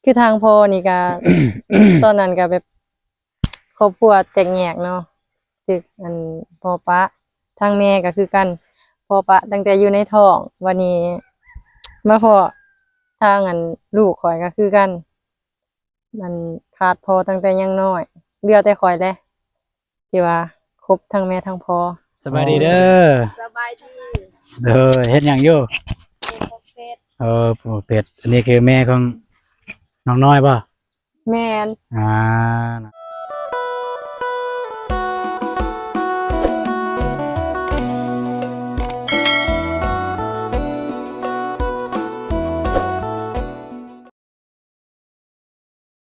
ຄືທາງພໍ່ນີ້ກະ ຕອນນັ້ນກະແບບຄອບຄົວແຕກແຍກເນາະ ຖືກອັນພໍ່ປະ ທາງແມ່ກະຄືກັນ ພໍ່ປະຕັ້ງແຕ່ຢູ່ໃນທ້ອງ ບາດນີ້ມາພໍ້ທາງອັນລູກຂ້ອຍກະຄືກັນ ອັນຂາດພໍ່ຕັ້ງແຕ່ຍັງນ້ອຍ ເຫຼືອແຕ່ຂ້ອຍແຫຼະ ທີ່ວ່າຄົບທັງແມ່ທັງພໍ່. ສະບາຍດີເດີ. ສະບາຍດີ. ໂດຍ ເຮັດຫຍັງຢູ່? ເຮັດໝົກເຜັດ. ເອີ ໝົກເຜັດ. ອັນນີ້ຄືແມ່ຂອງນ້ອງນ້ອຍບໍ່? ແມ່ນ. ອ່າ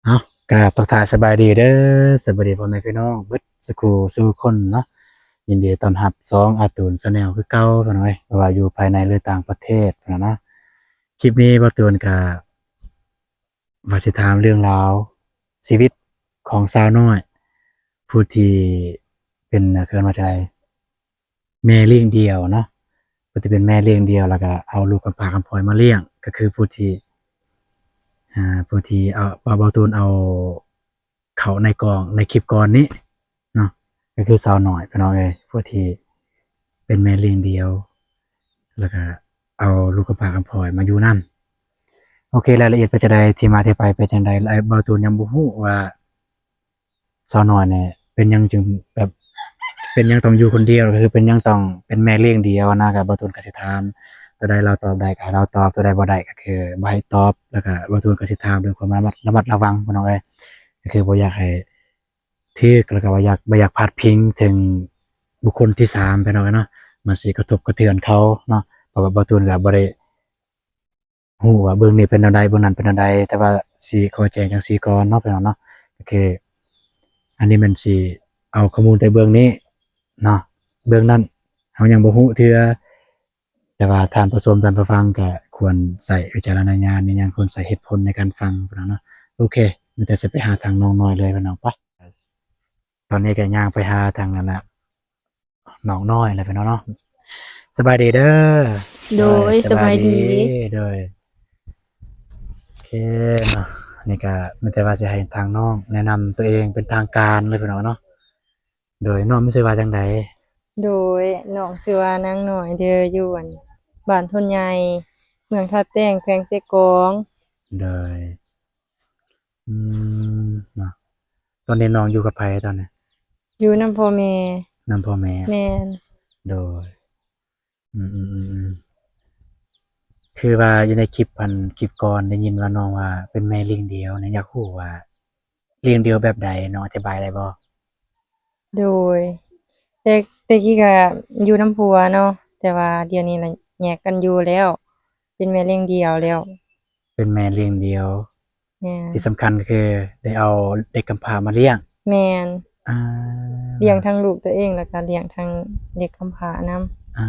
ເອົາ ກາບທັກທາຍສະບາຍດີເດີ ສະບາຍດີພໍ່ແມ່ພີ່ນ້ອງເບິດສູ່ຄູ່ສູ່ຄົນເນາະ. ຍິນດີຕ້ອນຮັບຊ່ອງອາຕູນ Channel ຄືເກົ່າ ພີ່ນ້ອງເອີຍ ບໍ່ວ່າຢູ່ພາຍໃນ ຫຼື ຕ່າງປະເທດ ພີ່ນ້ອງເນາະ. ຄລິບນີ້ບ່າວຕູນກະວ່າຊິຖາມເລື່ອງລາວຊີວິດຂອງສາວນ້ອຍ ຜູ້ທີ່ເປັນ ເອີ້ນວ່າຈັ່ງໃດ ແມ່ລ້ຽງດ່ຽວເນາະ ເພິ່ນຈະເປັນແມ່ລ້ຽງດ່ຽວ ແລ້ວກະເອົາລູກກຳພ້າກຳພ້ອຍມາລ້ຽງ ກະຄືຜູ້ທີ່ ອ່າ ຜູ້ທີ່ເອົາ ບ່າວຕູນເອົາເຂົ້າໃນກ່ອງ ໃນຄລິບກ່ອນນີ້ເນາະ ກະຄືສາວນ້ອຍ ພີ່ນ້ອງເອີຍ ຜູ້ທີ່ເປັນແມ່ລ້ຽງດ່ຽວ ແລ້ວກະເອົາລູກກຳພ້າກຳພ້ອຍມາຢູ່ນຳ. ໂອເຄ ລາຍລະອຽດເປັນຈັ່ງໃດ ທີ່ມາທີ່ໄປເປັນຈັ່ງໃດ ບ່າວຕູນຍັງບໍ່ຮູ້ວ່າ ສາວນ້ອຍນີ້ເປັນຫຍັງຈຶ່ງແບບ ເປັນຫຍັງຕ້ອງຢູ່ຄົນດຽວ ກະຄືເປັນຫຍັງຕ້ອງເປັນແມ່ລ້ຽງດ່ຽວນະ ກະບ່າວຕູນກະຊິຖາມ ໂຕໃດລາວຕອບໄດ້ກະໃຫ້ລາວຕອບ ໂຕໃດບໍ່ໄດ້ກະຄືບໍ່ໃຫ້ຕອບ ແລ້ວກະບ່າວຕູນກະຊິຖາມດ້ວຍຄວາມລະມັດ ລະມັດລະວັງ ພີ່ນ້ອງເອີຍ ກະຄືບໍ່ຢາກໃຫ້ຖືກ ແລ້ວກະບໍ່ຢາກ ບໍ່ຢາກພາດພິງເຖິງບຸກຄົນທີສາມ ພີ່ນ້ອງເອີຍເນາະ ມັນຊິກະທົບກະເທືອນເຂົາເນາະ ເພາະວ່າບ່າວຕູນກະບໍ່ໄດ້ ຮູ້ວ່າເບື້ອງນີ້ເປັນແນວໃດ ເບື້ອງນັ້ນເປັນແນວໃດ ແຕ່ວ່າຊິຂໍແຈ້ງຈັ່ງຊີ້ກ່ອນເນາະ ພີ່ນ້ອງເນາະ ກະຄືອັນນີ້ແມ່ນຊິເອົາຂໍ້ມູນແຕ່ເບື້ອງນີ້ເນາະ ເບື້ອງນັ້ນເຮົາຍັງບໍ່ຮູ້ເທື່ອ ແຕ່ວ່າທ່ານຜູ້ຊົມທ່ານຜູ້ຟັງກະຄວນໃຊ້ວິຈາລະນະຍານ ອີ່ຫຍັງ ຄວນໃຊ້ເຫດຜົນໃນການຟັງ ພີ່ນ້ອງເນາະ. ໂອເຄ ມີແຕ່ຊິໄປຫາທາງນ້ອງນ້ອຍເລີຍ ພີ່ນ້ອງ ໄປ. ຕອນນີ້ກະຍ່າງໄປຫາທາງນັ້ນລະ ນ້ອງນ້ອຍແລ້ວ ພີ່ນ້ອງເນາະ. ສະບາຍດີເດີ. ໂດຍ ໂດຍ ສະບາຍດີ ສະບາຍດີ. ໂດຍ ໂອເຄເນາະ ນີ້ກະມີແຕ່ວ່າຊິໃຫ້ທາງນ້ອງແນະນຳຕົວເອງເປັນທາງການເລີຍ ພີ່ນ້ອງເນາະ. ໂດຍ ນ້ອງມີຊື່ວ່າຈັ່ງໃດ? ໂດຍ ນ້ອງຊື່ວ່ານາງນ້ອຍເດີ ຢູ່ອັນ ບ້ານໂພນໃຫຍ່ ເມືອງທ່າແຕງ ແຂວງເຊກອງ. ໂດຍ ອືມ ເນາະ ຕອນນີ້ນ້ອງຢູ່ກັບໃຜຕອນນີ້? ຢູ່ນຳພໍ່ແມ່. ນຳພໍ່ແມ່. ແມ່ນ. ໂດຍ ອືມໆ ຄືວ່າຢູ່ໃນຄລິບ ອັນ ຄລິບກ່ອນໄດ້ຍິນວ່ານ້ອງວ່າເປັນແມ່ລ້ຽງດ່ຽວນະ ຢາກຮູ້ວ່າລ້ຽງດ່ຽວແບບໃດ ນ້ອງອະທິບາຍໄດ້ບໍ່? ໂດຍ ແຕ່ ແຕ່ກີ້ກະຢູ່ນຳຜົວເນາະ ແຕ່ວ່າດຽວນີ້ລະແຍກກັນຢູ່ແລ້ວ ເປັນແມ່ລ້ຽງດ່ຽວແລ້ວ. ເປັນແມ່ລ້ຽງດ່ຽວ. ແມ່ນ. ທີ່ສຳຄັນກະຄືໄດ້ເອົາເດັກກຳພ້າມາລ້ຽງ. ແມ່ນ. ອ່າ ລ້ຽງທັງລູກຕົວເອງ ແລ້ວກະລ້ຽງທັງເດັກກຳພ້ານຳ. ອ່າ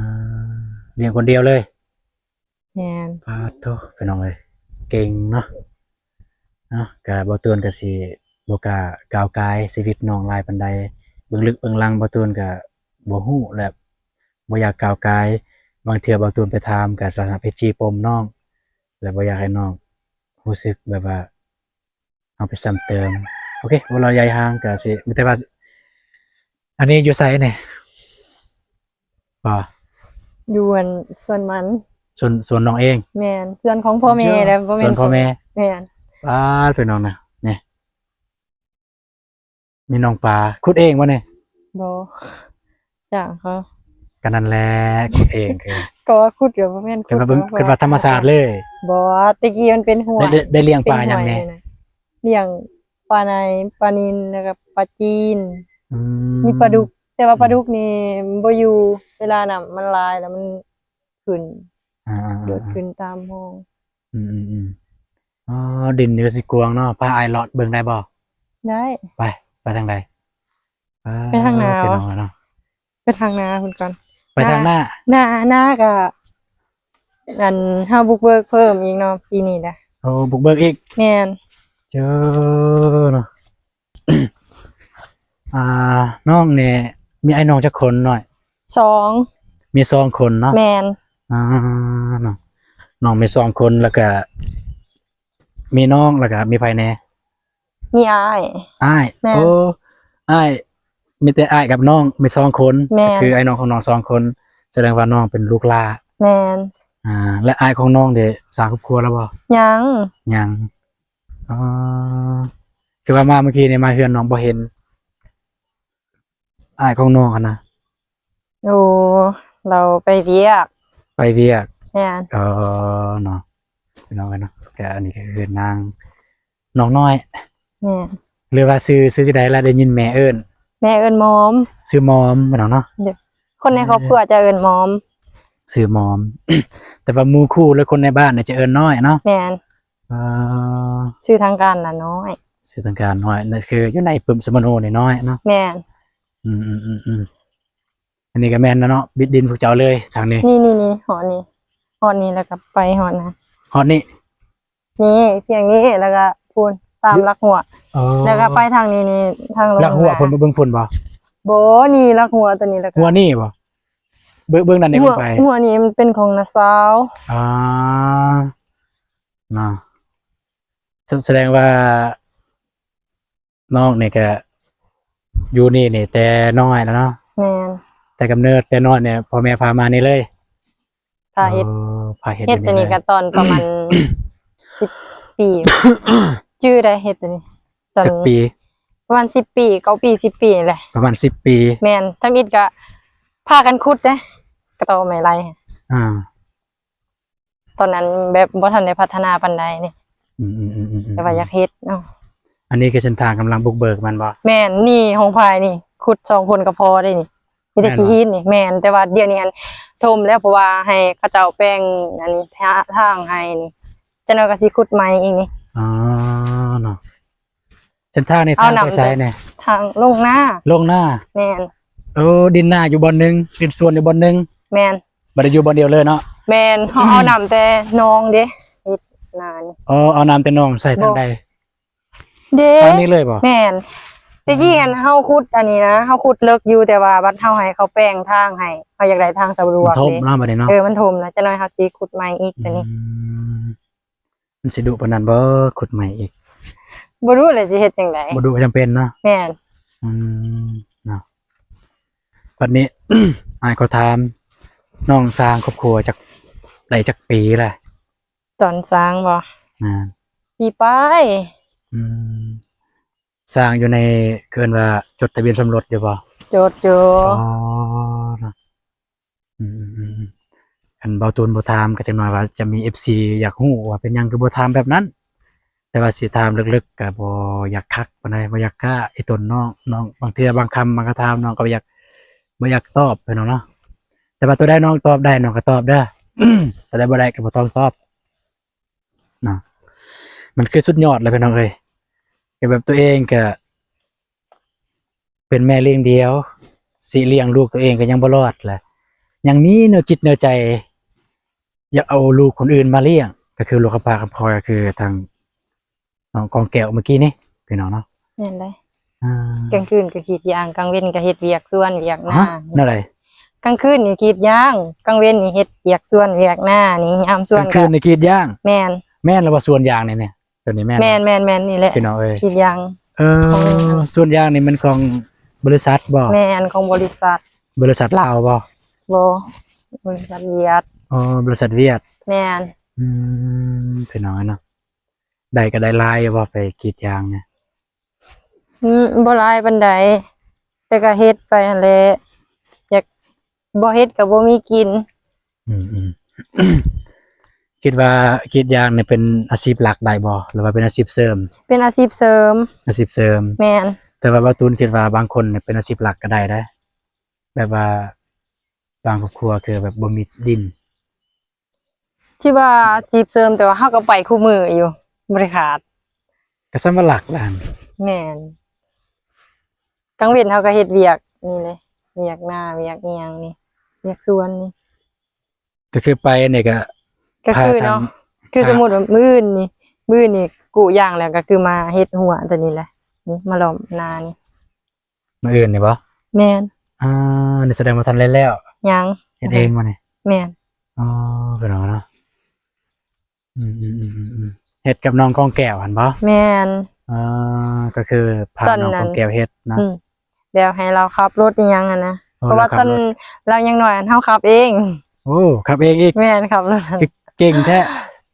ລ້ຽງຄົນດຽວເລີຍ. ແມ່ນ. ປາດໂທ້ ພີ່ນ້ອງເອີຍ ເກັ່ງເນາະ ເນາະ. ກະບ່າວຕູນກະຊິບໍ່ກ້າກ້າວກາຍຊີວິດນ້ອງຫຼາຍປານໃດ ເບື້ອງເລິກເບື້ອງຫຼັງບ່າວຕູນກະບໍ່ຮູ້ ແລະ ບໍ່ຢາກກ້າວກາຍ. ບາງເທື່ອບ່າວຕູນໄປຖາມກະສະຖານະເປັນຈີ່ປົມນ້ອງ ແລະ ບໍ່ຢາກໃຫ້ນ້ອງຮູ້ສຶກແບບວ່າ ເຮົາໄປຊ້ຳເຕີມ. ໂອເຄ ບໍ່ເວົ້າໃຫຍ່ຫາງ ກະຊິມີແຕ່ວ່າ ອັນນີ້ຢູ່ໃສນີ້? ບໍ່ ຢູ່ອັນສວນມັນ. ສວນ ສວນນ້ອງເອງ? ແມ່ນ ສວນຂອງພໍ່ແມ່ແຫຼະ ບໍ່ແມ່ນສວນພໍ່ແມ່. ແມ່ນ. ປາດ ພີ່ນ້ອງນະ ນີ້ ມີໜອງປາ ຂຸດເອງບໍ່ນີ້? ບໍ່ ຈ້າງເຂົາ. ກະນັ້ນແຫຼະ ຂຸດເອງຄື ກະວ່າຂຸດກະບໍ່ແມ່ນຂຸດ ຄິດວ່າ ຄິດວ່າທຳມະຊາດເລີຍ. ບໍ່ ແຕ່ກີ້ມັນເປັນຫ້ວຍ. ໄດ້ ໄດ້ລ້ຽງປາຫຍັງແດ່? ລ້ຽງປາໄນ ປານິນ ແລ້ວກະປາຈີນ. ອືມ ມີປາດຸກ ແຕ່ວ່າປາດຸກນີ້ບໍ່ຢູ່ ເວລານ້ຳມັນຫຼາຍແລ້ວມັນຂຶ້ນ ອ່າໆໆ ໂດດຂຶ້ນຕາມຫ້ອງ. ອືມໆໆ ອໍ ດິນນີ້ກະຊິກວ້າງເນາະ ພາອ້າຍເລາະເບິ່ງໄດ້ບໍ່? ໄດ້. ໄປ ໄປທາງໃດ? ໄປທາງນາ. ເອີ ພີ່ນ້ອງເນາະ ໄປທາງນາພຸ້ນກ່ອນ. ໄປທາງນາ ນາ ນາກະ ອັນ ເຮົາບຸກເບີກເພີ່ມອີກເນາະ ປີນີ້ນະ. ໂອ້ ບຸກເບີກອີກ. ແມ່ນ. ເຈີເນາະ. ອ່າ ນ້ອງນີ້ມີອ້າຍນ້ອງຈັກຄົນນ້ອຍ? ສອງ. ມີສອງຄົນເນາະ. ແມ່ນ. ອ່າ ນ້ອງ ນ້ອງມີສອງຄົນ ແລ້ວກະ ມີນ້ອງ ແລ້ວກໍມີໃຜແດ່? ມີອ້າຍ. ອ້າຍ. ແມ່ນ. ໂອ້ ອ້າຍ ມີແຕ່ອ້າຍກັບນ້ອງ ມີສອງຄົນ. ແມ່ນ. ກໍຄືອ້າຍນ້ອງຂອງນ້ອງສອງຄົນ ສະແດງວ່ານ້ອງເປັນລູກຫຼ້າ. ແມ່ນ. ອ່າ ແລະອ້າຍຂອງນ້ອງເດ ສ້າງຄອບຄົວແລ້ວບໍ່? ຍັງ. ຍັງ. ອໍ ຄືວ່າມາມື້ກີ້ນີ້ ມາເຮືອນນ້ອງບໍ່ເຫັນອ້າຍຂອງນ້ອງຫັ້ນນະ. ໂອ້ ລາວໄປວຽກ. ໄປວຽກ. ແມ່ນ. ອໍ ເນາະ ພີ່ນ້ອງເອີຍເນາະ ກະອັນນີ້ກໍຄືນາງນ້ອງນ້ອຍ. ແມ່ນ. ຫຼືວ່າຊື່ ຊື່ຈັ່ງໃດລະ? ໄດ້ຍິນແມ່ເອີ້ນ. ແມ່ເອີ້ນມອມ. ຊື່ມອມ ພີ່ນ້ອງເນາະ. ຄົນໃນຄອບຄົວຈະເອີ້ນມອມ. ຊື່ມອມ ແຕ່ວ່າໝູ່ຄູ່ ຫຼືຄົນໃນບ້ານນີ້ຈະເອີ້ນນ້ອຍເນາະ. ແມ່ນ. ອ່າ ຊື່ທາງການລະນ້ອຍ. ຊື່ທາງການນ້ອຍ ນັ້ນຄືຢູ່ໃນປຶ້ມສະມະໂນນີ້ນ້ອຍເນາະ. ແມ່ນ. ອືມໆໆໆ ອັນນີ້ກໍແມ່ນແລ້ວເນາະ ບິດດິນພວກເຈົ້າເລີຍທາງນີ້. ນີ້ໆໆ ຮອດນີ້ ຮອດນີ້ແລ້ວກໍໄປຮອດນະ ຮອດນີ້. ນີ້ພຽງນີ້ ແລ້ວກໍພຸ້ນຕາມຫຼັກຫົວ. ອໍ ແລ້ວກໍໄປທາງນີ້ນີ້ ທາງລົງ ຫຼັກຫົວພຸ້ນ ເບິ່ງພຸ້ນບໍ່? ບໍ່ ນີ້ຫຼັກຫົວຕົວນີ້ ແລ້ວກໍຫົວນີ້ບໍ່? ເບິ່ງ ເບິ່ງນັ້ນນີ້ ຫົວ ໄປ ຫົວນີ້ມັນເປັນຂອງນ້າສາວ. ອໍ ເນາະ ສະ ສະແດງວ່ານ້ອງນີ້ກະຢູ່ນີ້ນີ້ແຕ່ນ້ອຍແລ້ວເນາະ. ແມ່ນ. ແຕ່ກຳເນີດແຕ່ນ້ອຍນີ້ ພໍ່ແມ່ພາມານີ້ເລີຍ. ພາເຮັດ. ອໍ ພາເຮັດ ເຮັດ ຢູ່ນີ້ເລີຍ. ແຕ່ນີ້ກະຕອນປະມານ ສິບປີ ຈື່ໄດ້ເຮັດໂຕນີ້. ຕອນຈັກປີ? ປະມານສິບປີ ເກົ້າປີ ສິບປີນີ້ແຫຼະ. ປະມານສິບປີ. ແມ່ນ. ທຳອິດກະພາກັນຂຸດເດ້ ກະຕໍໄມ້ໄລ່. ອ່າ ຕອນນັ້ນແບບບໍ່ທັນໄດ້ພັດທະນາປານໃດນີ້. ອືມໆໆໆໆ ແຕ່ວ່າຢາກເຮັດເນາະ. ອັນນີ້ຄືເສັ້ນທາງກຳລັງບຸກເບີກແມ່ນບໍ່? ແມ່ນ. ນີ້ຂອງພາຍນີ້ ຂຸດສອງຄົນກໍພໍໄດ້ນີ້ ມີແຕ່ຂີ້ຫີນນີ້. ແມ່ນ. ແຕ່ວ່າດຽວນີ້ຫັ້ນຖົມແລ້ວ ເພາະວ່າໃຫ້ເຂົາເຈົ້າແປງອັນນີ້ ທາ ທາງໃຫ້ນີ້ ຈັກໜ່ອຍກໍຊິຂຸດໃໝ່ອີກນີ້. ອໍ ເນາະ. ເສັ້ນທາງນີ້ ທາງໄປໃສນີ້? ທາງລົງນາ. ລົງນາ. ແມ່ນ. ໂອ້ ດິນນາຢູ່ບ່ອນໜຶ່ງ ດິນສວນຢູ່ບ່ອນໜຶ່ງ. ແມ່ນ. ບໍ່ໄດ້ຢູ່ບ່ອນດຽວເລີຍເນາະ. ແມ່ນ. ເຮົາເອົານ້ຳແຕ່ໜອງເດ້ ເຮັດນານີ້. ອໍ ເອົານ້ຳແຕ່ໜອງໃສ່ທາງໃດ? ເດ້ ທາງນີ້ເລີຍບໍ່? ແມ່ນ. ແຕ່ກີ້ຫັ້ນເຮົາຂຸດອັນນີ້ນະ ເຮົາຂຸດເລິກຢູ່ ແຕ່ວ່າບັດເຮົາໃຫ້ເຂົາແປງທາງໃຫ້ ເຮົາຢາກໄດ້ທາງສະດວກເດ້. ມັນຖົມເນາະບັດນີ້ເນາະ. ເອີ ມັນຖົມນະ ຈັກໜ່ອຍເຮົາຊິຂຸດໃໝ່ອີກຕົວນີ້. ອືມ ມັນຊິດຸປານນັ້ນບໍ່? ຂຸດໃໝ່ອີກ. ບໍ່ດຸແລ້ວຊິເຮັດຈັ່ງໃດ? ບໍ່ດຸກໍຈຳເປັນເນາະ. ແມ່ນ. ອືມ ເນາະ. ບັດນີ້ ອ້າຍຂໍຖາມ ນ້ອງສ້າງຄອບຄົວຈັກ ໄດ້ຈັກປີແລ້ວ? ຕອນສ້າງບໍ່? ແມ່ນ. ປີປາຍ. ອືມ ສ້າງຢູ່ໃນ ເອີ້ນວ່າຈົດທະບຽນສົມລົດຢູ່ບໍ່? ຈົດຢູ່. ອໍ ເນາະ. ອືມໆໆ ຄັນເບົາຕູນບໍ່ຖາມກໍຈັກໜ້ອຍວ່າຈະມີເອັຟຊີຢາກຮູ້ວ່າເປັນຫຍັງຄືບໍ່ຖາມແບບນັ້ນ. ແຕ່ວ່າຊິຖາມເລິກໆກໍບໍ່ຢາກຄັກປານໃດ ບໍ່ຢາກກ້າອີ່ຕົນນ້ອງ. ນ້ອງບາງເທື່ອບາງຄຳບາງຄຳຖາມ ນ້ອງກໍບໍ່ຢາກ ບໍ່ຢາກຕອບ ພີ່ນ້ອງເນາະ. ແຕ່ວ່າຕົວໃດນ້ອງຕອບໄດ້ ນ້ອງກໍຕອບເດີ ຕົວໃດບໍ່ໄດ້ກໍບໍ່ຕ້ອງຕອບ. ເນາະ ມັນຄືສຸດຍອດແລ້ວພີ່ນ້ອງເອີຍ. ແບບຕົວເອງກະເປັນແມ່ລ້ຽງດຽວ ຊິລ້ຽງລູກຕົວເອງກໍຍັງບໍ່ລອດແຫຼະ ຍັງມີແນວຈິດແນວໃຈຢາກເອົາລູກຄົນອື່ນມາລ້ຽງ ກໍຄືລູກຄຳພ້າຄຳພ້ອຍ ກໍຄືທາງນ້ອງກອງແກ້ວເມື່ອກີ້ນີ້ ພີ່ນ້ອງເນາະ. ແມ່ນເດ້. ອ່າ ກາງຄືນກໍກຣີດຢາງ ກາງເວັນກໍເຮັດວຽກສວນວຽກນາ. ແນວໃດ? ກາງຄືນນີ້ກຣີດຢາງ ກາງເວັນນີ້ເຮັດວຽກສວນວຽກນານີ້ ຍາມສວນ. ກາງຄືນນີ້ກຣີດຢາງ? ແມ່ນ. ແມ່ນແລ້ວບໍ່ ສວນຢາງນີ້ ນີ້ ຕົວນີ້ແມ່ນບໍ່? ແມ່ນໆໆ ນີ້ແຫຼະ ພີ່ນ້ອງເອີຍ. ກຣີດຢາງ. ເອີ ສວນຢາງນີ້ແມ່ນຂອງບໍລິສັດບໍ່? ແມ່ນ ຂອງບໍລິສັດ. ບໍລິສັດລາວບໍ່? ບໍ່ ບໍລິສັດຫວຽດ. ອໍ ບໍລິສັດຫວຽດ. ແມ່ນ. ອືມ ພີ່ນ້ອງເນາະ ໄດ້ກໍໄດ້ຫຼາຍຢູ່ບໍ່ ໄປກຣີດຢາງນະ? ອືມ ບໍ່ຫຼາຍປານໃດ ແຕ່ກໍເຮັດໄປຫັ້ນແຫຼະ ຢາກ ບໍ່ເຮັດກໍບໍ່ມີກິນ. ອືມໆ ຄິດວ່າກຣີດຢາງນີ້ເປັນອາຊີບຫຼັກໄດ້ບໍ່ ຫຼືວ່າເປັນອາຊີບເສີມ? ເປັນອາຊີບເສີມ. ອາຊີບເສີມ. ແມ່ນ. ແຕ່ວ່າບ່າວຕູນຄິດວ່າບາງຄົນນີ້ເປັນອາຊີບຫຼັກກໍໄດ້ເດ້ ແບບວ່າບາງຄອບຄົວຄືແບບບໍ່ມີດິນ. ທີ່ວ່າອາຊີບເສີມ ແຕ່ວ່າເຮົາກໍໄປຄູ່ມື້ຢູ່ ບໍ່ໄດ້ຂາດ. ກໍສ່ຳວ່າຫຼັກແລ້ວຫັ້ນ. ແມ່ນ. ກາງເວັນເຮົາກໍເຮັດວຽກນີ້ເລີຍ ວຽກນາ ວຽກອີ່ຫຍັງນີ້ ວຽກສວນນີ້. ກໍຄືໄປນີ້ກໍ ກໍຄືເນາະ ຄືສົມມຸດວ່າມື້ອື່ນນີ້ ມື້ອື່ນນີ້ກູ້ຢາງແລ້ວ ກໍຄືມາເຮັດຮົ້ວຕົວນີ້ແຫຼະ ນີ້ມາລ້ອມນານີ້. ມື້ອື່ນນີ້ບໍ່? ແມ່ນ. ອ່າ ນີ້ສະແດງວ່າທັນໄດ້ແລ້ວ. ຍັງ. ເຮັດເອງບໍ່ນີ້? ແມ່ນ. ອໍ ເປັນຫຍັງເນາະ. ອືມໆໆໆ ເຮັດກັບນ້ອງກອງແກ້ວຫັ້ນບໍ່? ແມ່ນ. ເອີ ກໍຄືພາ ຕອນນັ້ນ ນ້ອງກອງແກ້ວເຮັດນະ. ອືມ ແບບໃຫ້ລາວຂັບລົດອີ່ຫຍັງຫັ້ນນະ. ໂອ້ ເພາະວ່າ ລາວຂັບລົດ ຕອນລາວຍັງນ້ອຍຫັ້ນ ເຮົາຂັບເອງ. ໂອ້ ຂັບເອງອີກ? ແມ່ນ ຂັບລົດ ຄືເກັ່ງແທ້.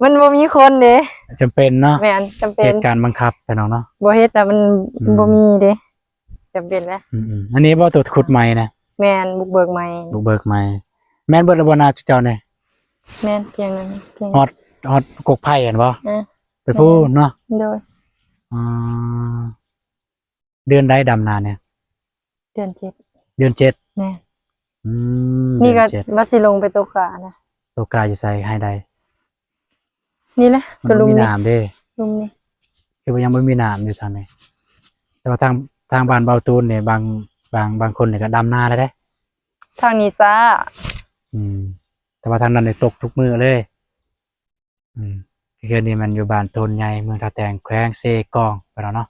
ມັນບໍ່ມີຄົນເດ້. ຈຳເປັນເນາະ. ແມ່ນ ຈຳເປັນ ເຫດການບັງຄັບ ພີ່ນ້ອງເນາະ. ບໍ່ເຮັດລະມັນ ອືມ ບໍ່ມີເດ້. ຈຳເປັນແຫຼະ. ອືມໆ ອັນນີ້ບໍ່ ຕົວຂຸດໃໝ່ນະ? ແມ່ນ ບຸກເບີກໃໝ່. ບຸກເບີກໃໝ່. ແມ່ນເບິດແລ້ວບໍ່ນາເຈົ້ານີ້? ແມ່ນ ພຽງນັ້ນ ພຽງ ຮອດ ຮອດກົກໄຜ່ຫັ້ນບໍ່? ເອີ ໄປພຸ້ນເນາະ. ໂດຍ. ອໍ ເດືອນໃດດຳນານີ້? ເດືອນເຈັດ. ເດືອນເຈັດ. ແມ່ນ. ອືມ ນີ້ກໍ ເດືອນເຈັດ ວ່າຊິລົງໄປຕົກການະ. ຕົກກາຢູ່ໃສ? ໄຮ່ໃດ? ນີ້ແຫຼະ ມັນບໍ່ມີນ້ຳເດ້. ລຸ່ມນີ້ ຄືວ່າຍັງບໍ່ມີນ້ຳຢູ່ທາງນີ້. ແຕ່ວ່າທາງ ທາງບ້ານເບົາຕູນນີ້ ບາງ ບາງ ບາງຄົນນີ້ກໍດຳນາແລ້ວເດ້. ທາງນີ້ຊ້າ. ອືມ ແຕ່ວ່າທາງນັ້ນນີ້ຕົກທຸກມື້ເລີຍ. ອືມ ເຮືອນນີ້ມັນຢູ່ບ້ານໂທນໃຫຍ່ ເມືອງທ່າແຕງ ແຂວງເຊກອງ ພີ່ນ້ອງເນາະ.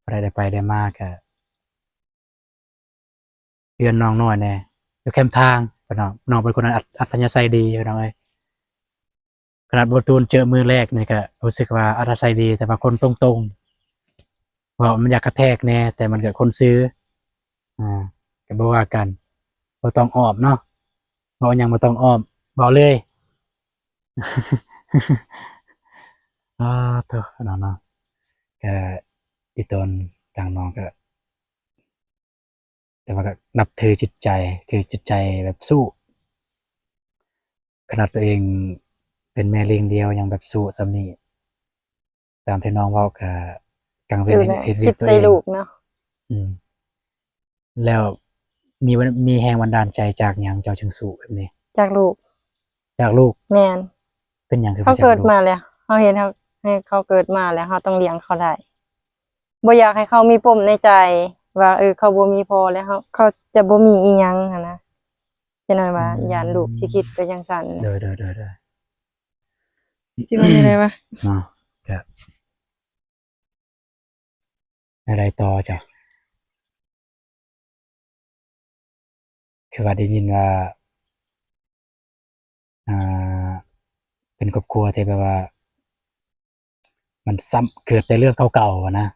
ຜູ້ໃດໄດ້ໄປໄດ້ມາກໍ ເຮືອນນ້ອງນ້ອຍແດ່ ຢູ່ແຄມທາງ ພີ່ນ້ອງ. ນ້ອງເປັນຄົນອັດ ອັດທະຍາໄສດີ ພີ່ນ້ອງເອີຍ. ຂະໜາດບໍ່ຕູນເຈີມື້ແລກນີ້ກໍຮູ້ສຶກວ່າອັດທະຍາໄສດີ ແຕ່ວ່າຄົນຕົງໆ ເວົ້າມັນຢາກກະແທກແດ່ ແຕ່ມັນກໍຄົນຊື່ ອ່າ ກໍບໍ່ວ່າກັນ ບໍ່ຕ້ອງອ້ອມເນາະ. ເວົ້າຫຍັງບໍ່ຕ້ອງອ້ອມ ເວົ້າເລີຍ. ອາ ໂທ້ ເນາະ ເນາະ ກໍອີ່ຕົນທາງນ້ອງກໍ ແຕ່ວ່າກໍນັບຖືຈິດໃຈ ຄືຈິດໃຈແບບສູ້ ຂະໜາດຕົວເອງເປັນແມ່ລ້ຽງດຽວຍັງແບບສູ້ສ່ຳນີ້. ຕາມທີ່ນ້ອງເວົ້າກໍກາງເວັນເຮັດ ເຮັດວຽກ ຄິດໃສ່ລູກເນາະ. ອືມ ແລ້ວມີ ມີແຮງບັນດານໃຈຈາກຫຍັງເຈົ້າຈຶ່ງສູ້ແບບນີ້? ຈາກລູກ. ຈາກລູກ? ແມ່ນ. ເປັນຫຍັງຄື ເຮົາເກີດມາແລ້ວ ເຮົາເຫັນ ເຮົາ ໃຫ້ເຂົາເກີດມາແລ້ວ ເຮົາຕ້ອງລ້ຽງເຂົາໄດ້. ບໍ່ຢາກໃຫ້ເຂົາມີປົມໃນໃຈວ່າ ເອີ ເຂົາບໍ່ມີພໍ່ແລ້ວ ເຂົາ ເຂົາຈະບໍ່ມີອີ່ຫຍັງຫັ້ນນະ. ຈັກໜ້ອຍວ່າ ອືມ ຢ້ານລູກຊິຄິດໄປຈັ່ງຊັ້ນ. ໂດຍໆໆໆ ຊິວ່າແນວໃດວະ? ເນາະ ກະ ແນວໃດຕໍ່ເຈົ້າ? ຄືວ່າໄດ້ຍິນວ່າ ອ່າ ເປັນຄອບຄົວທີ່ແບບວ່າ ມັນຊ້ຳ ເກີດແຕ່ເລື່ອງເກົ່າໆ ຫັ້ນນະ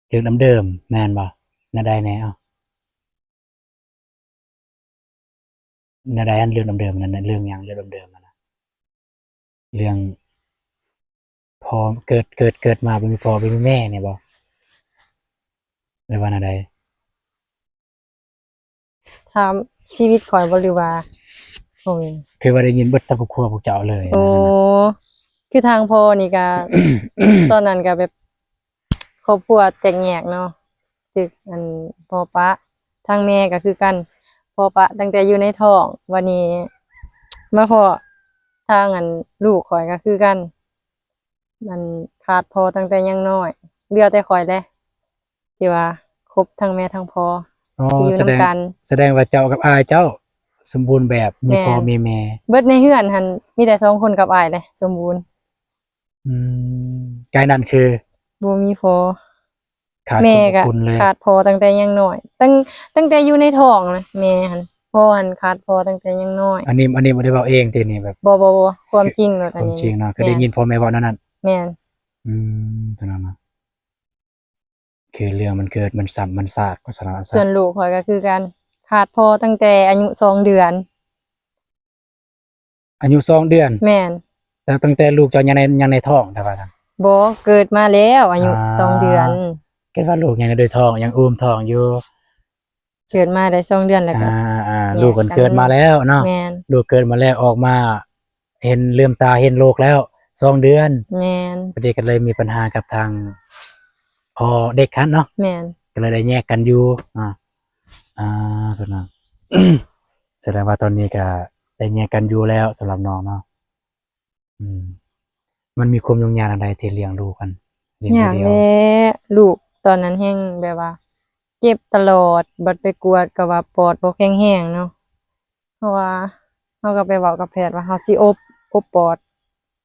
ເລື່ອງເດີມໆ ແມ່ນບໍ່? ແນວໃດແດ່? ເອົ້າ ແນວໃດຫັ້ນ? ເລື່ອງເດີມໆ ນັ້ນນະ ເລື່ອງຫຍັງ? ເລື່ອງເດີມໆ ຫັ້ນນະ ເລື່ອງພໍ່ເກີດ ເກີດ ເກີດມາບໍ່ມີພໍ່ບໍ່ມີແມ່ນີ້ບໍ່ ຫຼືວ່າແນວໃດ? ຖາມຊີວິດຂ້ອຍບໍ່ ຫຼືວ່າ? ໂອ້ຍ ຄືວ່າໄດ້ຍິນເບິດທັງຄອບຄົວພວກເຈົ້າເລີຍ. ໂອ້ ຄືທາງພໍ່ນີ້ກະ ຕອນນັ້ນກະແບບ ຄອບຄົວແຕກແຍກເນາະ ຖືກອັນພໍ່ປະ. ທາງແມ່ກໍຄືກັນ ພໍ່ປະຕັ້ງແຕ່ຢູ່ໃນທ້ອງ. ບັດນີ້ມາພໍ້ທາງອັນລູກຂ້ອຍກໍຄືກັນ ມັນຂາດພໍ່ຕັ້ງແຕ່ຍັງນ້ອຍ. ເຫຼືອແຕ່ຂ້ອຍແຫຼະທີ່ວ່າຄົບທັງແມ່ທັງພໍ່ ອໍ ທີ່ຢູ່ນຳກັນ. ສະແດງ ສະແດງວ່າເຈົ້າກັບອ້າຍເຈົ້າສົມບູນແບບ ມີພໍ່ມີແມ່. ແມ່ນ. ເບິດໃນເຮືອນຫັ້ນມີແຕ່ສອງຄົນກັບອ້າຍເດ້ສົມບູນ. ອືມ ກາຍນັ້ນຄື ບໍ່ມີພໍ່. ຂາດຄວາມອົບອຸ່ນເລີຍ. ແມ່ກໍຂາດພໍ່ຕັ້ງແຕ່ຍັງນ້ອຍ ຕັ້ງ ຕັ້ງແຕ່ຢູ່ໃນທ້ອງນະ ແມ່ຫັ້ນ ພໍ່ຫັ້ນຂາດພໍ່ຕັ້ງແຕ່ຍັງນ້ອຍ. ອັນນີ້ ອັນນີ້ບໍ່ໄດ້ເວົ້າເອງຕິນີ້ ແບບ ບໍ່ໆໆ ຄວາມຈິງໂລດ ຄວາມຈິງເນາະ. ອັນນີ້ ກໍໄດ້ຍິນພໍ່ແມ່ເວົ້າແນວນັ້ນ. ແມ່ນ. ອືມ ເທົ່ານັ້ນເນາະ. ຄືເລື່ອງມັນເກີດ ມັນຊ້ຳມັນຊາກ ວ່າຊັ້ນເນາະ. ສ່ວນລູກຂ້ອຍກໍຄືກັນ ຂາດພໍ່ຕັ້ງແຕ່ອາຍຸສອງເດືອນ. ອາຍຸສອງເດືອນ? ແມ່ນ. ຕັ້ງ ຕັ້ງແຕ່ລູກເຈົ້າຍັງໃນ ຍັງໃນທ້ອງ ຖ້າວ່າຊັ້ນ? ບໍ່ ເກີດມາແລ້ວ ອາຍຸ ອ່າ ສອງເດືອນ. ຄິດວ່າລູກຍັງໃນທ້ອງ ຍັງອຸ້ມທ້ອງຢູ່. ເກີດມາໄດ້ສອງເດືອນແລ້ວກໍ ອ່າໆ ແຍກກັນ. ລູກເພິ່ນເກີດມາແລ້ວເນາະ. ແມ່ນ. ລູກເກີດມາແລ້ວ ອອກມາ ເຫັນ ລືມຕາເຫັນໂລກແລ້ວສອງເດືອນ. ແມ່ນ. ພໍດີກໍເລີຍມີບັນຫາກັບທາງພໍ່ເດັກຫັ້ນເນາະ. ແມ່ນ. ກໍເລີຍໄດ້ແຍກກັນຢູ່ເນາະ. ອ່າ ເພິ່ນວ່າ ສະແດງວ່າຕອນນີ້ກໍໄດ້ແຍກກັນຢູ່ແລ້ວສຳລັບນ້ອງເນາະ. ອືມ ມັນມີຄວາມຫຍຸ້ງຍາກອັນໃດທີ່ລ້ຽງລູກຫັ້ນ? ລ້ຽງຜູ້ດຽວ. ຍາກແຫຼະ ລູກຕອນນັ້ນແຮ່ງແບບວ່າເຈັບຕະຫຼອດ ບັດໄປກວດກໍວ່າປອດບໍ່ແຂງແຮງເນາະ. ເພາະວ່າເຮົາກໍໄປເວົ້າກັບແພດວ່າເຮົາຊິອົບ ອົບປອດ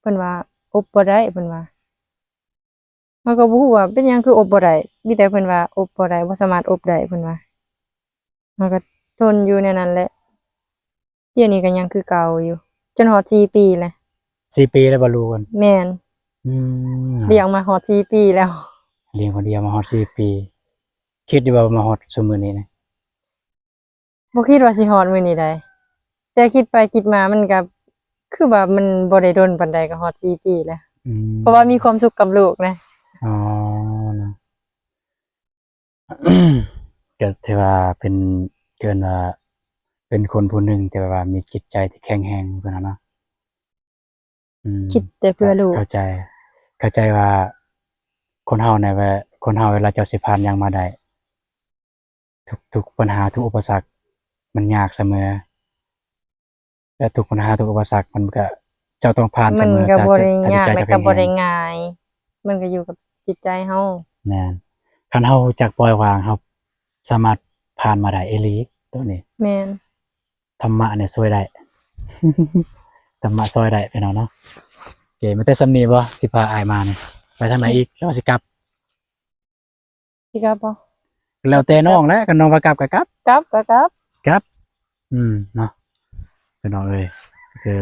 ເພິ່ນວ່າອົບບໍ່ໄດ້ ເພິ່ນວ່າ. ເຮົາກໍບໍ່ຮູ້ວ່າເປັນຫຍັງຄືອົບບໍ່ໄດ້ ມີແຕ່ເພິ່ນວ່າອົບບໍ່ໄດ້ ບໍ່ສາມາດອົບໄດ້ ເພິ່ນວ່າ. ເຮົາກໍທົນຢູ່ແນວນັ້ນແຫຼະ ດຽວນີ້ກໍຍັງຄືເກົ່າຢູ່ ຈົນຮອດສີ່ປີແຫຼະ. ສີ່ປີແລ້ວບໍ່ລູກ? ແມ່ນ. ອືມ ລ້ຽງມາຮອດສີ່ປີແລ້ວ. ລ້ຽງຄົນດຽວມາຮອດສີ່ປີ. ຄິດຢູ່ບໍ່ວ່າມາຮອດຊຸມມື້ນີ້ນະ? ບໍ່ຄິດວ່າຊິຮອດມື້ນີ້ໄດ໋ ແຕ່ຄິດໄປຄິດມາມັນກໍຄືວ່າມັນບໍ່ໄດ້ດົນປານໃດ ກໍຮອດສີ່ປີແລ້ວ. ອືມ ເພາະວ່າມີຄວາມສຸກກັບລູກນະ. ອໍ ເນາະ ກໍຖືວ່າເປັນ ເອີ້ນວ່າເປັນຄົນຜູ້ໜຶ່ງທີ່ແບບວ່າມີຈິດໃຈທີ່ແຂງແຮງພຸ້ນນະເນາະ. ອືມ ຄິດແຕ່ເພື່ອລູກ. ເຂົ້າໃຈ ເຂົ້າໃຈວ່າຄົນເຮົານະ ແບບ ຄົນເຮົາເວລາເຈົ້າຊິຜ່ານຫຍັງມາໄດ້ ທຸກ ທຸກບັນຫາ ທຸກອຸປະສັກ ມັນຍາກສະເໝີ ແລະ ທຸກບັນຫາ ທຸກອຸປະສັກ ມັນກະ ເຈົ້າຕ້ອງຜ່ານສະເໝີ. ມັນກະບໍ່ໄດ້ຍາກ ແລະ ກະບໍ່ໄດ້ງ່າຍ ມັນກະຢູ່ກັບຈິດໃຈເຮົາ. ແມ່ນ ຄັນເຮົາຮູ້ຈັກປ່ອຍວາງ ເຮົາສາມາດຜ່ານມາໄດ້ອີ່ຫຼີ ໂຕນີ້. ແມ່ນ ທຳມະນີ້ຊ່ວຍໄດ້ ທຳມະຊ່ອຍໄດ້ພີ່ນ້ອງເນາະ. ໂອເຄ ມີແຕ່ສ່ຳນີ້ບໍ່ ຊິພາອ້າຍມານີ້ ໄປທາງໃດອີກ ຫຼືວ່າຊິກັບ? ຊິກັບບໍ່? ແລ້ວແຕ່ນ້ອງແຫຼະ ຄັນນ້ອງວ່າກັບກໍກັບ. ກັບກໍກັບ. ກັບ ອືມ ເນາະ ພີ່ນ້ອງເອີຍ ຄື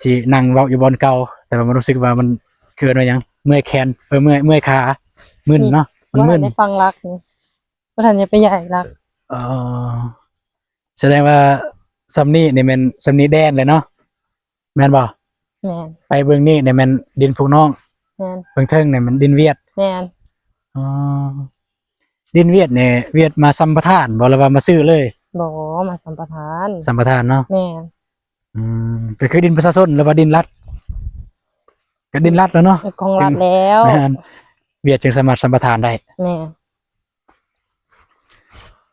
ຊິນັ່ງເວົ້າຢູ່ບ່ອນເກົ່າ ແຕ່ວ່າມັນຮູ້ສຶກວ່າມັນ ເອີ້ນວ່າຫຍັງ ເມື່ອຍແຂນ ເອີ ເມື່ອຍ ເມື່ອຍຂາ ມຶນເນາະ ມັນມຶນ. ບໍ່ທັນໄດ້ປັກຫຼັກນີ້ ບໍ່ທັນໄດ້ໄປຍ້າຍຫຼັກ. ອໍ ສະແດງວ່າສ່ຳນີ້ນີ້ແມ່ນສ່ຳນີ້ແດນແຫຼະເນາະ ແມ່ນບໍ່? ແມ່ນ. ໄປເບື້ອງນີ້ນີ້ແມ່ນດິນພວກນ້ອງ. ແມ່ນ. ເບື້ອງເທິງນີ້ແມ່ນດິນຫວຽດ. ແມ່ນ. ອໍ ດິນຫວຽດນີ້ຫວຽດມາສຳປະທານບໍ່ ຫຼືວ່າມາຊື້ເລີຍ? ບໍ່ ມາສຳປະທານ. ສຳປະທານເນາະ. ແມ່ນ. ອືມ ກໍຄືດິນປະຊາຊົນ ຫຼືວ່າດິນລັດ? ກໍດິນລັດແລ້ວເນາະ ຂອງລັດແລ້ວ. ແມ່ນ ຫວຽດຈຶ່ງສາມາດສຳປະທານໄດ້. ແມ່ນ.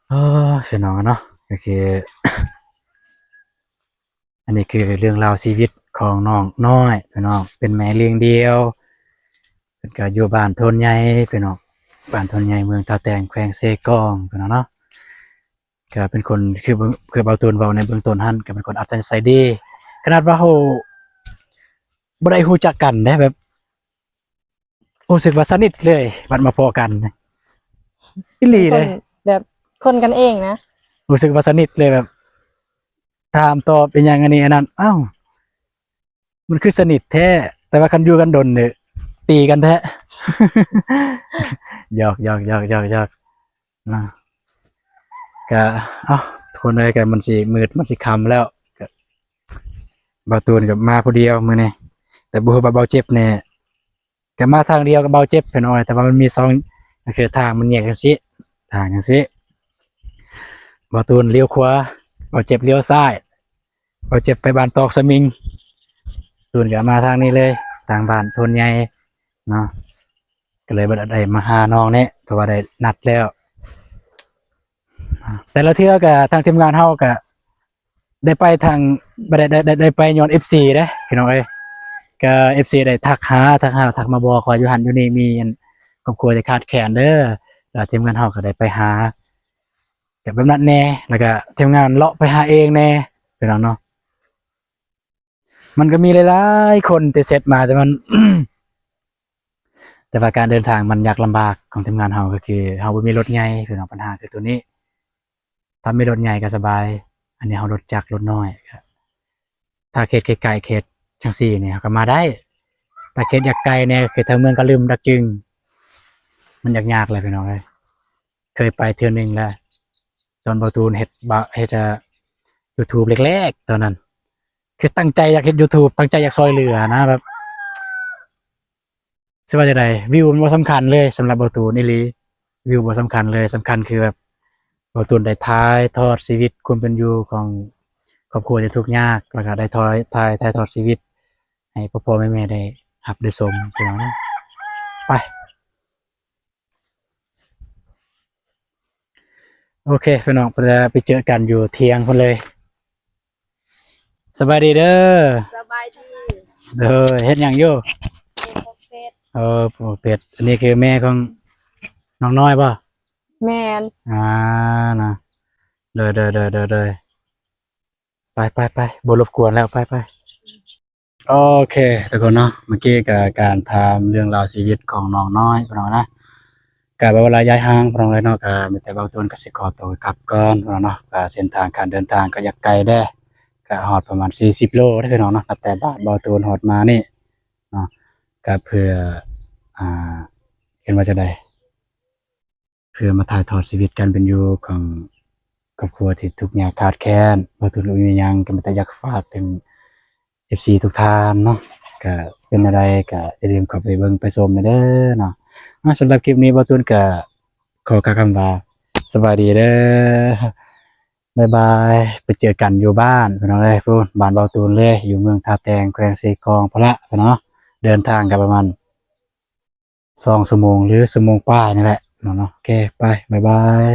ເອີ ພີ່ນ້ອງເນາະ ກໍຄື ອັນນີ້ຄືເລື່ອງລາວຊີວິດຂອງນ້ອງນ້ອຍພີ່ນ້ອງ ເປັນແມ່ລ້ຽງດຽວ ເພິ່ນກໍຢູ່ບ້ານໂທນໃຫຍ່ພີ່ນ້ອງ ບ້ານໂທນໃຫຍ່ ເມືອງທ່າແຕງ ແຂວງເຊກອງພີ່ນ້ອງເນາະ. ກໍເປັນຄົນ ຄື ຄືເບົາຕູນເວົ້າໃນເບື້ອງຕົ້ນຫັ້ນ ກໍເປັນຄົນອັດທະຍາໄສດີ ຂະໜາດວ່າເຮົາບໍ່ໄດ້ຮູ້ຈັກກັນເດ້ ແບບ ຮູ້ສຶກວ່າສະໜິດເລີຍ ບັດມາພໍ້ກັນ ອີ່ຫຼີເດ້ ແບບຄົນກັນເອງນະ ຮູ້ສຶກວ່າສະໜິດເລີຍ ແບບຖາມຕອບອີ່ຫຍັງອັນນີ້ອັນນັ້ນ ອ້າວ ມັນຄືສະໜິດແທ້ ແຕ່ວ່າຄັນຢູ່ກັນດົນນີ້ຕີກັນແທ້. ຫຍອກໆໆໆ ນະ ກະ ເອົ້າ ທຸກຄົນເອີຍ ກະມັນຊິມືດ ມັນຊິຄ່ຳແລ້ວ ກະ ເບົາຕູນກະມາຜູ້ດຽວມື້ນີ້ ແຕ່ບໍ່ຮູ້ວ່າເບົາເຈັບນີ້ ກະມາທາງດຽວກັບເບົາເຈັບພີ່ນ້ອງ ແຕ່ວ່າມັນມີສອງ ກໍຄືທາງມັນແຍກຈັ່ງຊີ້ ທາງຈັ່ງຊີ້ ເບົາຕູນລ້ຽວຂວາ ເບົາເຈັບລ້ຽວຊ້າຍ ເບົາເຈັບໄປບ້ານຕອກສະໝິງ ຕູນກະມາທາງນີ້ເລີຍ ທາງບ້ານໂທນໃຫຍ່ເນາະ. ກໍເລີຍບໍ່ໄດ້ມາຫານ້ອງແນ່ ເພາະວ່າໄດ້ນັດແລ້ວ. ແຕ່ລະເທື່ອກໍທາງທີມງານເຮົາກໍໄດ້ໄປທາງ ບໍ່ໄດ້ ໄດ້ ໄດ້ ໄດ້ໄປຍ້ອນເອັຟຊີເດ້ພີ່ນ້ອງເອີຍ. ກໍເອັຟຊີໄດ້ທັກຫາ ທັກຫາ ທັກມາບອກວ່າຢູ່ຫັ້ນຢູ່ນີ້ມີອັນຄອບຄົວທີ່ຂາດແຄນເດີ ແລ້ວທີມງານເຮົາກໍໄດ້ໄປຫາ ກໍແບບນັ້ນແນ່ ແລ້ວກໍທີມງານເລາະໄປຫາເອງແນ່ ພີ່ນ້ອງເນາະ. ມັນກໍມີຫຼາຍໆຄົນທີ່ເຊັດມາ ແຕ່ມັນ ແຕ່ວ່າການເດີນທາງມັນຍາກລຳບາກຂອງທີມງານເຮົາ ກໍຄືເຮົາບໍ່ມີລົດໃຫຍ່ພີ່ນ້ອງ ບັນຫາຄືໂຕນີ້. ຖ້າມີລົດໃຫຍ່ກໍສະບາຍ ອັນນີ້ເຮົາລົດຈັກລົດນ້ອຍ ຖ້າເຂດໃກ້ໆ ເຂດຈັ່ງຊີ້ນີ້ເຮົາກໍມາໄດ້ ແຕ່ເຂດຢາກໄກແດ່ ຄືທາງເມືອງກະລຶມ ດາກຈຶງ ມັນຍາກໆແຫຼະພີ່ນ້ອງເອີຍ. ເຄີຍໄປເທື່ອໜຶ່ງແລ້ວ ຕອນເບົາຕູນເຮັດ ເຮັດ ເອີ ຢູທູບແລກໆ ຕອນນັ້ນ ຄືຕັ້ງໃຈຢາກເຮັດຢູທູບ ຕັ້ງໃຈຢາກຊ່ອຍເຫຼືອນະ ແບບ ຊິວ່າຈັ່ງໃດ ວິວມັນບໍ່ສຳຄັນເລີຍ ສຳລັບເບົາຕູນອີ່ຫຼີ ວິວບໍ່ສຳຄັນເລີຍ ສຳຄັນຄືແບບເບົາຕູນໄດ້ຖ່າຍທອດຊີວິດຄວາມເປັນຢູ່ຂອງຄອບຄົວທີ່ທຸກຍາກ ແລ້ວກໍໄດ້ຖ່າຍ ຖ່າຍ ຖ່າຍທອດຊີວິດໃຫ້ພໍ່ໆແມ່ໆໄດ້ຮັບໄດ້ຊົມ ພີ່ນ້ອງເນາະ. ໄປ ໂອເຄພີ່ນ້ອງ ໄປເຈີກັນຢູ່ທ່ຽງພຸ້ນເລີຍ. ສະບາຍດີເດີ. ສະບາຍດີ. ໂດຍ ເຮັດຫຍັງຢູ່? ເປັດ. ເອີ ເປັດ. ອັນນີ້ຄືແມ່ຂອງນ້ອງນ້ອຍບໍ່? ແມ່ນ. ອ່າ ນະ ໂດຍ ໂດຍ ໂດຍ ໂດຍ ໂດຍ. ໄປ ໄປ ໄປ ບໍ່ລົບກວນແລ້ວ ໄປ ໄປ. ໂອເຄທຸກຄົນເນາະ ເມື່ອກີ້ກໍການຖາມເລື່ອງລາວຊີວິດຂອງນ້ອງນ້ອຍພີ່ນ້ອງນະ ກໍບໍ່ວ່າລະຍະຫ່າງພີ່ນ້ອງເອີຍເນາະ ກໍມີແຕ່ເບົາຕູນກໍຊິຂໍຕົວກັບກ່ອນພີ່ນ້ອງເນາະ. ກໍເສັ້ນທາງການເດີນທາງກໍຢາກໄກແດ່ ກໍຮອດປະມານສີ່ສິບໂລເດ້ພີ່ນ້ອງເນາະ ນັບແຕ່ບ້ານເບົາຕູນຮອດມານີ້ເນາະ. ກະເພື່ອ ອ່າ ເອີ້ນວ່າຈັ່ງໃດ ເພື່ອມາຖ່າຍທອດຊີວິດການເປັນຢູ່ຂອງຄອບຄົວທີ່ທຸກຍາກຂາດແຄນ. ບໍ່ຕູນມີຫຍັງ ກະມີແຕ່ຢາກຝາກເຖິງເອັຟຊີທຸກທ່ານເນາະ ກະຊິເປັນແນວໃດ ກະຢ່າລືມເຂົ້າໄປເບິ່ງໄປຊົມແດ່ເດີເນາະ. ອ່າ ສຳລັບຄລິບນີ້ ບ່າວຕູນກະຂໍກ່າວຄຳວ່າ ສະບາຍດີເດີ ບາຍບາຍ ໄປເຈີກັນຢູ່ບ້ານ ພີ່ນ້ອງເອີຍ ພຸ້ນ ບ້ານບ່າວຕູນເລີຍ ຢູ່ເມືອງທ່າແຕງ ແຂວງເຊກອງພຸ້ນລະ ພີ່ນ້ອງເນາະ. ເດີນທາງກະປະມານສອງຊົ່ວໂມງ ຫຼື ຊົ່ວໂມງປາຍນີ້ແຫຼະເນາະ. ໂອເຄ ໄປ ບາຍບາຍ.